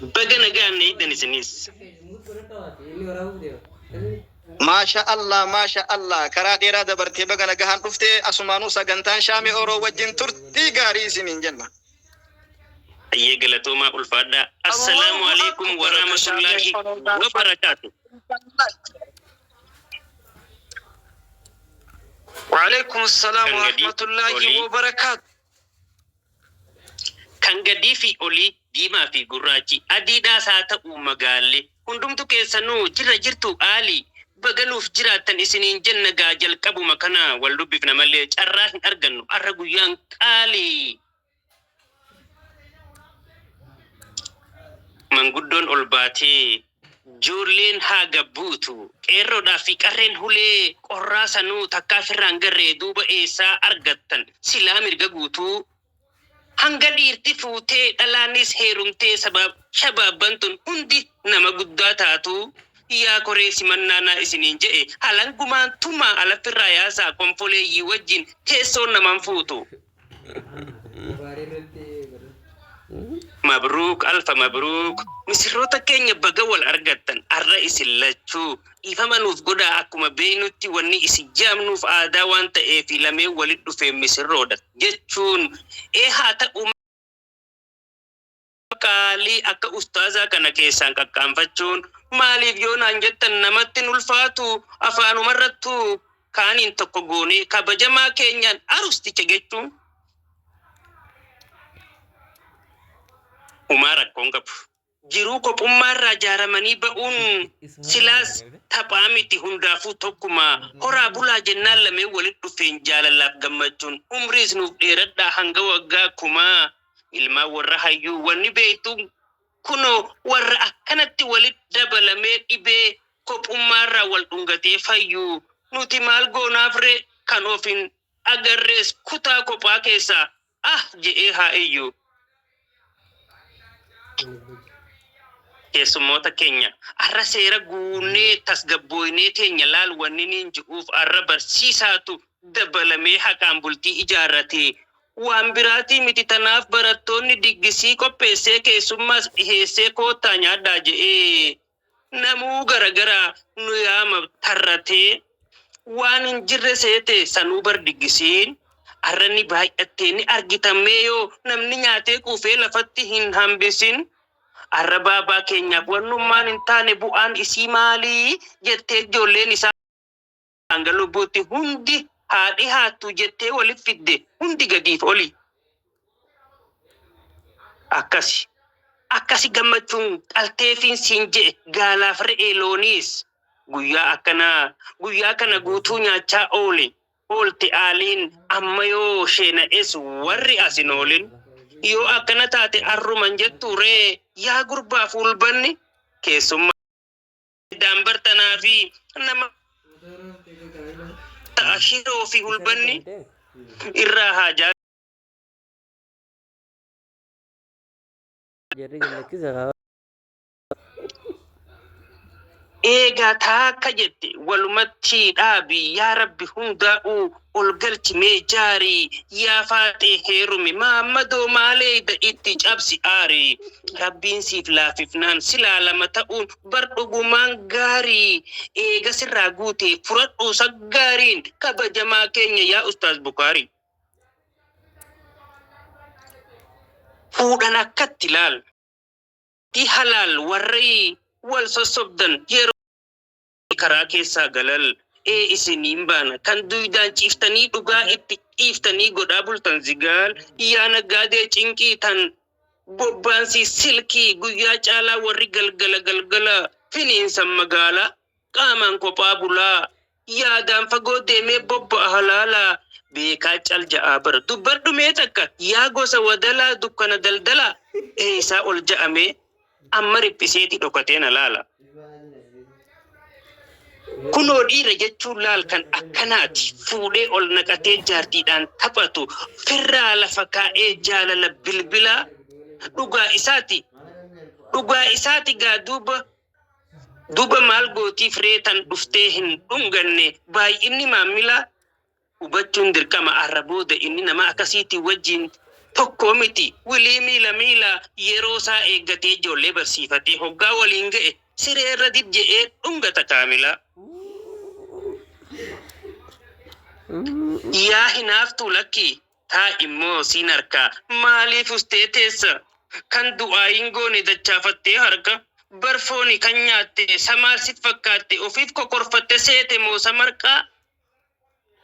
Baga nagaan na eegdan isinis. Maasha Allah Maasha Allah karaa dheeraa dabartee baga nagahaan dhufte asumaanuu sagantaan Shaamee Oroo wajjin turtii gaarii isiniin jenna. Hayyee galatoomaa ulfaadhaa. Assalaamu Allahu alaikum akbar ka Shaamee warahmatullaahi Oroo wabarakaatu. Waalaikum salaam Kan gadii warahmatullahi olii wabarakaatu. Kan gadii fi olii, diimaa fi gurraachi, adiidhaas haa ta'u magaalli, hundumtu keessanuu jirra jirtuu qaalii? Baga nuuf jiraattan isiniin jenna gaa jalqabuma kana wal dubbifna malee carraa hin argannu arra guyyaan qaalii! Manguddoon ol baatee joolleen haa gad buutu, qeerroodhaa fi qarreen hulee qorraa sanuu takkaa firraan garree duuba eessaa argattan silaa mirga guutuu? Hanga dhiirti fuutee dhalaanis heerumtee sabaab shabaabban tun hundi nama guddaa taatuu? Yaa koree simannaa naa isiniin je'e halangumaan tumaa alaffirraa yaasaa konfoleeyyii wajjin teessoon naman fuutu. Mabruuk alfa mabruuk misirroota keenya baga wal argattan arra isin lachuu dhiifama nuuf godhaa akkuma beeynutti wanni isin jaamnuuf aadaa waan ta'eefi lameen walit dhufeen misirroodha jechuun ee haa ta'u qaalii akka ustaazaa kana keessaan qaqqaanfachuun maaliif yoo naan jettan namatti hin ulfaatu afaanumarrattuu kaaniin tokko goonee kabajamaa keenyaan arusticha jechuun humaa rakkoon qabu. Jiruu kophummaarraa jaaramanii ba'uun silaas taphaa miti hundaafuu tokkuma. Horaa bulaa jennaan lameen walit dhufeen jaalalaaf gammachuun umriis nuuf dheeradhaa hanga waggaa kumaa. Ilmaan warra hayyuu wanni beektu kunoo warra akkanatti walit dabalamee dhibee kophummaarraa wal dhungatee fayyu. Nuti maal goonaaf ree kan of hin agarrees kutaa kophaa keessaa ah je'ee haa iyyu. Keessummoota keenya arra seera guunnee tasgabbooynee teenya laal wanni niin ji'uuf arra barsiisaatu dabalamee haqaan bultii ijaarrate. Waan biraatii miti tanaaf barattoonni diggisii qopheessee keessummaas dhiheessee koottaa nyaadhaa je'ee namuu garagara nu yaama tarratee waan hin jirre seete sanuu bar diggisiin arra ni baay'attee ni argitan mee yoo namni nyaatee quufee lafatti hin hambisin arra baabaa keenyaaf wannummaan hin taane bu'aan isii maalii jettee ijoolleen isaa hanga lubbuutti hundi haa dhihaattu jettee walif fidde hundi gadiif oli. Akkasi. Akkasi gammachuun qalteefiin siin je'e gaalaaf re'ee looniis guyyaa akkanaa guyyaa kana guutuu nyaachaa oole oolte aaliin amma yoo sheena'es warri as hin oolin yoo akkana taate arruman jettuu ree yaa gurbaa fuulbanni keessummaa daanbar tanaa fi nama ta'a shiroo fi hulbanni irraa haa jaa Jarri gad lakkisa kaa. Eegaa taakka jette walumatti dhaabi yaa rabbi hundaa'uu ol galchi mee jaari yaa faaxee heerumi maammadoo maaleeyda itti cabsi aari rabbiin siif laafifnaan silaa lama ta'uun bar dhugumaan gaarii eega sirraa guutee furadhuu saggaariin kabajamaa keenya yaa ustaaz bukaarii. Fuudhan akkatti laal. Ti halaal warri wal sossobdan yeroo karaa keessaa galal ee isiniin baana kan duydaan ciiftanii dhugaa itti dhiiftanii godhaa bultan zigaal yaa naggaadee cinqii tan bobbaansii silkii guyyaa caalaa warri galgala galgala finiinsan magaalaa qaamaan kophaa bulaa yaadaan fagoo deemee bobba'a halaalaa beekaa cal ja'aa bara dubbadhu mee takka yaa gosa wadalaa dukkana daldalaa eeysaa ol ja'amee amma riphiseeti dhokatee na laala. Kunoo dhiira jechuun laal kan akkanaati fuudhee ol naqatee jaartiidhaan taphatu firraa lafa kaa'ee jaalala bilbilaa dhugaa isaati dhugaa isaati gaa duuba Duuba maal gootiif ree tan dhuftee hin dhunganne baay'inni maammilaa? Hubachuun dirqama arra booda inni nama akkasiitiin wajjiin Tokko miti wilii miila miila yeroo isaa eeggatee ijoollee barsiifatee hoggaa waliin ga'e siree irra dib je'ee dhungata kaamilaa. Yaa hinaaftuu lakkii taa immoo siin harkaa maaliif ustee teessa kan du'aayin goone dachaafattee harka barfooni kan nyaatte samaal sit fakkaatte ofiif kokorfatte seete moo samarqaa.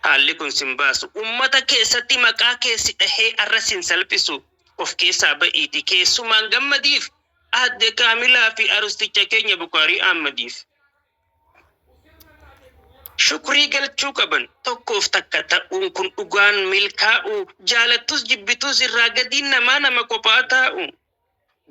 Haalli kun sin baasu ummata keessatti maqaa kee si dhahee arra sin salphisu of keessaa ba'iiti keessumaan gammadiif aadde Kaamilaa fi arusticha keenya Bukaarii Ahmadiif. Shukrii galchuu qaban tokkoof takka ta'uun kun dhugaan milkaa'u jaalattus jibbitus irraa gadiin namaa nama kophaa taa'u.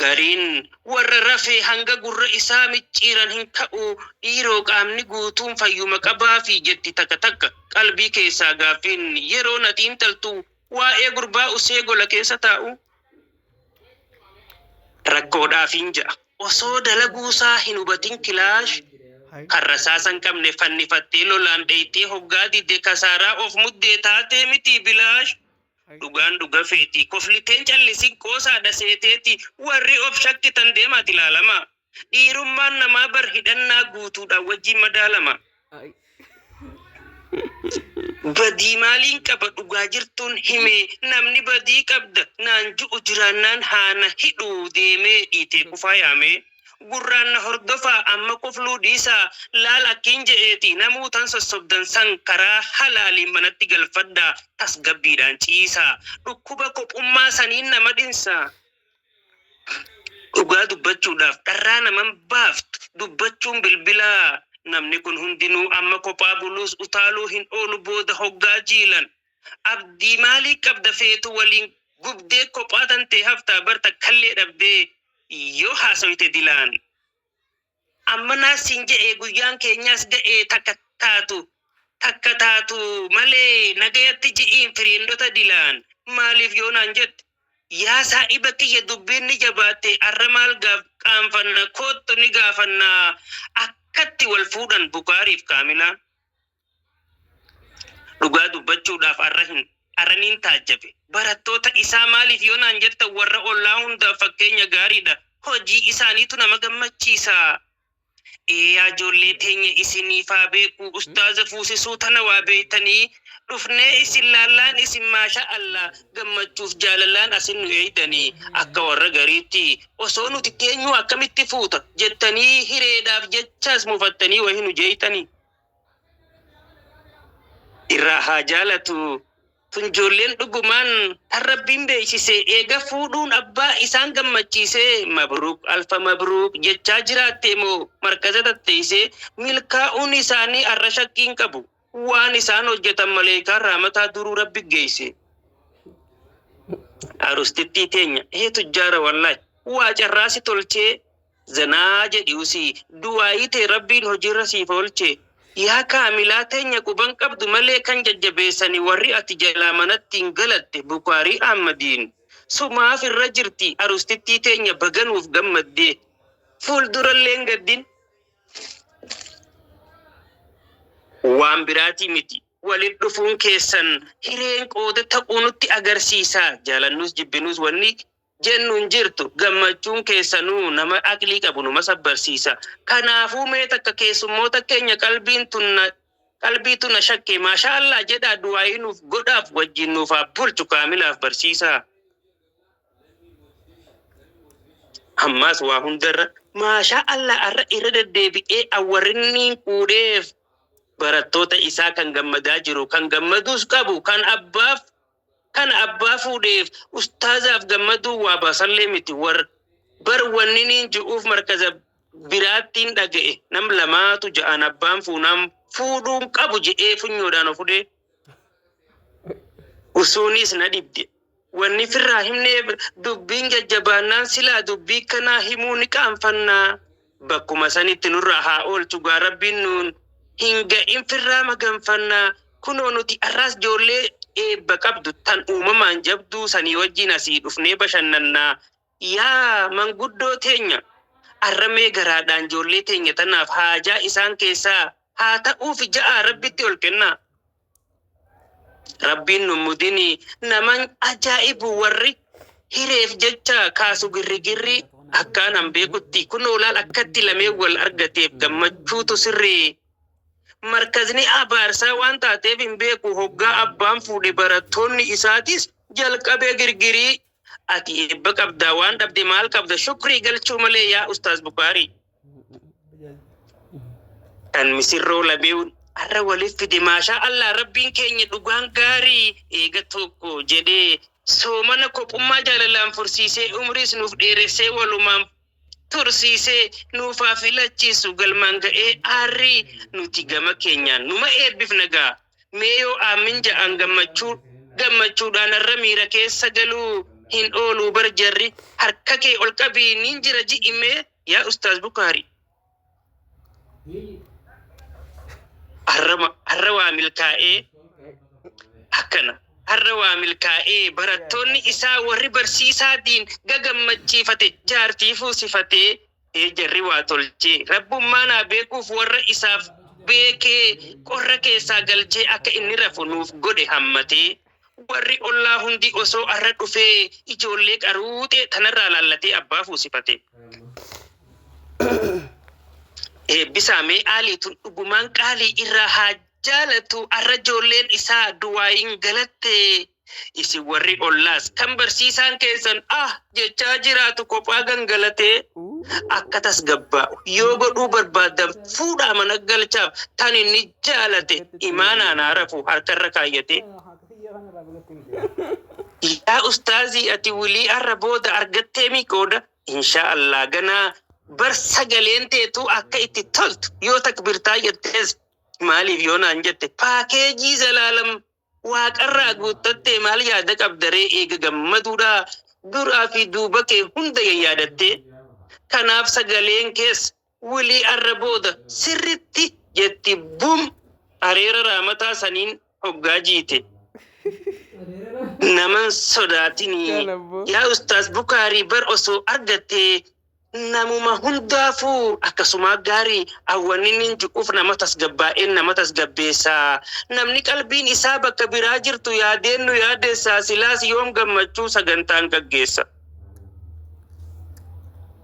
Gariin warra rafee hanga gurra isaa micciiran hin ka'u dhiiroo qaamni guutuun fayyuma qabaafi jetti takka takka qalbii keessaa gaaffiin yeroo na xiinxaltu waa'ee gurbaa usee gola keessa taa'u. Rakkoodhaafin ja'a osoo dalaguusaa hin hubatin kilaash kan rasaasa hin qabne fannifattee lolaan dheyxee hoggaa didde kasaaraa of muddee taatee mitii bilaash. Dhugaan dhuga feeti kofliteen callisin qoosaadha seeteeti warri of shakkitan deemaati ilaalama. Dhiirummaan namaa bar hidhannaa guutuudhaan wajjin madaalama. Badii maaliin qaba dhugaa jirtuun himee namni badii qabda naan ju'u jiraannaan haana hidhuu deemee dhiitee kufaa yaamee. Gurraan na hordofaa amma kofluu dhiisaa laal akkiin je'eeti namuu tan sossobdan san karaa halaaliin manatti galfadhaa tasgabbiidhaan ciisaa dhukkuba kophummaa saniin nama dhinsaa. Dhugaa dubbachuudhaaf dharraa naman baaftu dubbachuun bilbilaa namni kun hundinuu amma kophaa buluus utaaluu hin oolu booda hoggaa jiilan abdii maalii qabda feetu waliin gubdee kophaa tantee haftaa bar takkallee dhabdee yoo haasoyte dilaan. Amma naas siin je'ee guyyaan keenyaas ga'ee takka taatu takka taatu malee nagayatti ji'iin firiindota dilaan maaliif yoo naan jette yaa saa'iba kiyya dubbiin ni jabaatte arra maal gaaf qaanfanna koottu ni gaafannaa akkatti wal fuudhan Bukaariif Kaamilaan. Dhugaa dubbachuudhaaf arra hin arra niin taajjabe. Barattoota isaa maaliif yoo naan jettan warra ollaa hundaaf fakkeenya gaariidha. Hojii isaaniitu nama gammachiisa. Ee yaa ijoollee teenya isiniif haa beeku ustaaza fuusisuu tana waa beeytanii dhufnee isin laallaan isin maasha Allah gammachuuf jaalalaan asin nu eeydanii akka warra gariitti osoo nuti teenyuu akkamitti fuuta jettanii hireedhaaf jechaas mufattanii wahi nu jeeytanii. Irraa haa jaalatu. Tun joolleen dhugumaan tan Rabbiin beeysise eega fuudhuun abbaa isaan gammachiisee mabruuk alfa mabruuk jechaa jiraattee moo markaza tatteeysee milkaa'uun isaanii arra shakkii hin qabu. Waan isaan hojjatan maleeykaan rahmataa duruu Rabbi geeyse. Arustittii teenya ee tujjaara wallahi waa carraa si tolchee Zanaa jedhi usii du'aa'ii tee rabbiin hojiirra siif oolche. Yaa kaamilaa teenya quban qabdu malee kan jajjabeessani warri ati jalaa manattiin galatte Bukaarii Ahmadiin sumaaf irra jirti arustittii teenya baga nuuf gammadde fuuldurallee hin gaddin. Waan biraatii miti Walit dhufuun keessan hireen qooda ta'uu nutti agarsiisa. Jaalannus jibbinus wanni jennu hin jirtu. Gammachuun keessanuu nama aqlii qabu numa sabbarsiisa. Kanaafuu mee takka keessummoota keenya qalbiin tun na qalbiitu na shakke maashaa Allah jedhaa du'aa'ii nuuf godhaaf wajjiin nuuf haa bulchu kaamilaaf barsiisaa. Ammaas waa hundarra maashaa Allah arra irra deddeebi'ee awwarrinniin quudheef barattoota isaa kan gammadaa jiru kan gammaduus qabu kan abbaaf kan abbaa fuudheef ustaazaaf gammaduu waa baasallee miti war bar wanniniin ji'uuf markaza biraattiin dhaga'e nam lamaatu ja'an abbaan fuunaan fuudhuun qabu je'ee funyoodhaan of hudhee usuunis na dhibde Wanni firraa himneef dubbiin jajjabaannaan silaa dubbii kanaa himuu ni qaanfannaa. Bakkuma sanitti nurraa haa oolchu gaa Rabbiin nuun hin ga'in firraa maganfannaa. Kunoo nuti arraas joollee eebba qabdu tan uumamaan jabduu sanii wajjiin asii dhufnee bashannannaa. Yaa manguddoo teenya arra mee garaadhaan joollee teenya tanaaf haajaa isaan keessaa haa ta'uufi ja'aa Rabbitti ol kennaa. Rabbiin nu mudini naman ajaa'ibu warri hireef jecha kaasu girrigirri akkaan an beekutti kunoo laal akkatti lameen wal argateef gammachuutu sirrii. Markazni abaarsaa waan taateef hin beeku hoggaa abbaan fuudhe barattoonni isaatis jalqabee girgirii ati eebba qabdaa waan dhabde maal qabda shukrii galchuu malee yaa ustaaz Bukaarii. Kan misirroo lameen har'a waliif fide maashaa Allah rabbiin keenya dhugaan gaarii eega tokko jedhee soomana kophummaa jaalalaan fursiisee umriis nuuf dheeressee walumaan tursiisee nuuf haa filachiisu galmaan ga'ee aarrii nuti gama keenyaan numa eebbifna gaa mee yoo aamin ja'an gammachuu gammachuudhaan har'a miira keessa galuu hin ooluu bar jarri harka kee ol qabii nin jira ji'imee yaa ustaaz Bukaarii. Har'a waa milkaa'ee akkana. Har'a waa milkaa'ee barattoonni isaa warri barsiisaatiin gagammachiifate jaartii fuusifatee ee jarri waa tolchee rabbummaa naa beekuuf warra isaaf beekee qorra keessaa galchee akka inni rafu nuuf godhe hammatee warri ollaa hundi osoo har'a dhufee ijoollee qaruuxee tanarraa laallatee abbaa fuusifate. Eebbisaa mee aalii tun dhugumaan qaalii irraa haa jaalatu arra ijoolleen isaa duwaayin galatte isin warri ollaas kan barsiisaan keessan ah jechaa jiraatu kophaa gangalatee akka tasgabbaa'u yoo godhuu barbaaddan fuudhaa mana galchaaf tan inni jaalate imaanaan haa rafu harkarra kaayyatee. Yaa ustaazii ati wilii arra booda argattee mi qooda Inshaa Allah ganaa bar sagaleen teetuu akka itti toltu yoo takbirtaa jettees maaliif yoo naan jette paakeejii zalaalam waaqarraa guuttattee maal yaada qabdaree eega gammaduudhaa duraa fi duuba kee hunda yayyaadattee kanaaf sagaleen kees wilii arra booda sirritti jetti bum areera raamataa saniin hoggaa jiite. Naman sodaatinii yaa ustaaz Bukaarii bar osoo argattee namuma hundaafuu akkasumaa gaarii awwannin ju'uuf nama tasgabbaa'een nama tasgabbeessaa namni qalbiin isaa bakka biraa jirtu yaadeen nu yaadessaa silaas yoom gammachuu sagantaan gaggeessa.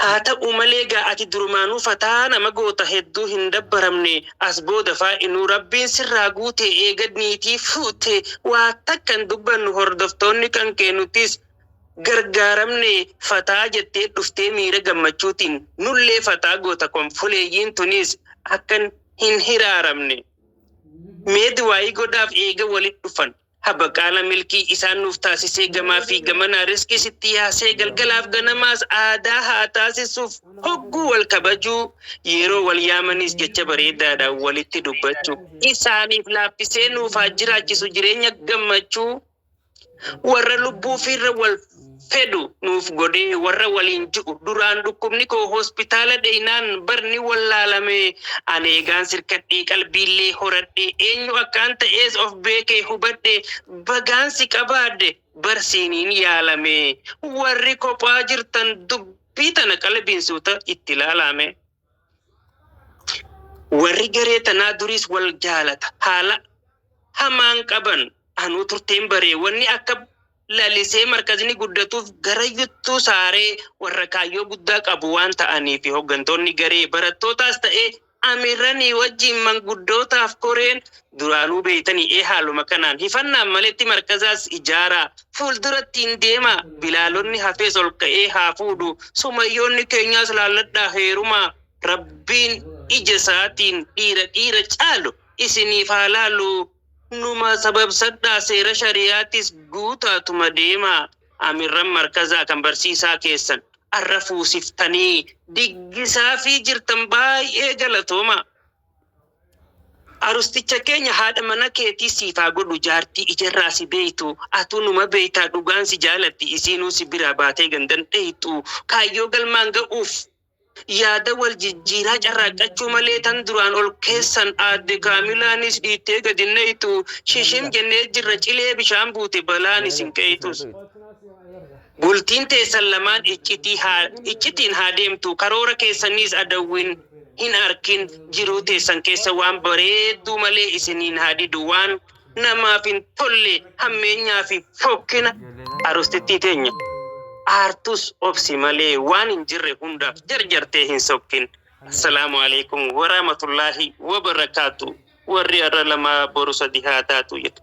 Haa ta'u malee gaa ati durumaanuu fataa nama goota hedduu hin dabbaramne as booda faa inuu rabbiin sirraa guute eega niitii fuute waa takka hin dubbannu hordoftoonni kan kee nutis gargaaramne fataa jettee dhuftee miira gammachuutiin nullee fataa goota konfoleeyyiin tunis akkan hin hiraaramne mee du'aayii godhaaf eega walit dhufan Habaqaala milkii isaan nuuf taasisee gamaa fi gamanaa rizqii sitti yaasee galgalaaf ganamaas aadaa haa taasisuuf hogguu wal kabajuu yeroo wal yaamanis jecha bareedaadhaan walitti dubbachuu isaaniif laaffisee nuuf haa jiraachisu jireenya gammachuu warra lubbuu fiirra wal fedhu nuuf godhee warra waliin ju'u duraan dhukkubni koo hospitaala dheynaan bar ni wallaalame an eegaan sirkadhee qalbiillee horadhe eenyu akkaan ta'ees of beekee hubadhe bagaan si qabaadhe bar siiniin yaalame warri kophaa jirtan dubbii tana qalbiin suuta itti laalaame warri garee tanaa duriis wal jaalata haala hamaan qaban anuu turteen baree wanni akka lalisee markazni guddatuuf garayyuttuu saaree warra kaayyoo guddaa qabu waan ta'aniif hoggantoonni garee barattootaas ta'ee amirranii wajjiin manguddootaaf koreen duraanuu beeytanii ee haaluma kanaan hifannaan maletti markazaas ijaaraa fuuldurattiin deemaa bilaalonni hafees ol ka'ee haa fuudhu sumayyoonni keenyaas laalladhaa heerumaa rabbiin ija isaatiin dhiira dhiira caalu isiniif haa laalu Numa sababsadhaa seera shariyaatis guutaatuma deemaa Amirran markazaa kan barsiisaa keessan arra fuusiftanii diggisaafii jirtan baay'ee galatoomaa. Arusticha keenya haadha mana keetii siif haa godhu jaartii ijarraa si beeytu atuu numa beeytaa dhugaan si jaalatti isiinuu si biraa baatee gandan dheeyxu kaayyoo galmaan ga'uuf Yaada wal jijjiiraa carraaqqachuu malee tan duraan ol keessan aadde Kaamilaanis dhiittee gad hin nayxu. Shishim jennee jirra cilee bishaan buute balaan isin qeeyxus. Bultiin teessan lamaan iccitii haa iccitiin haa deemtu karoora keessaniis adawwiin hin arkin jiruu teessan keessa waan bareedduu malee isiniin haa didu waan Namaaf hin tolle hammeenyaa fi fokkina arustittii teenya. Aartus obsi malee waan hin jirre hundaaf jarjartee hin sokkin. Assalaamu alaikum warahmatullaahi wabarakaatu. Warri har'a lamaa boru sadi haa taatu jedhu.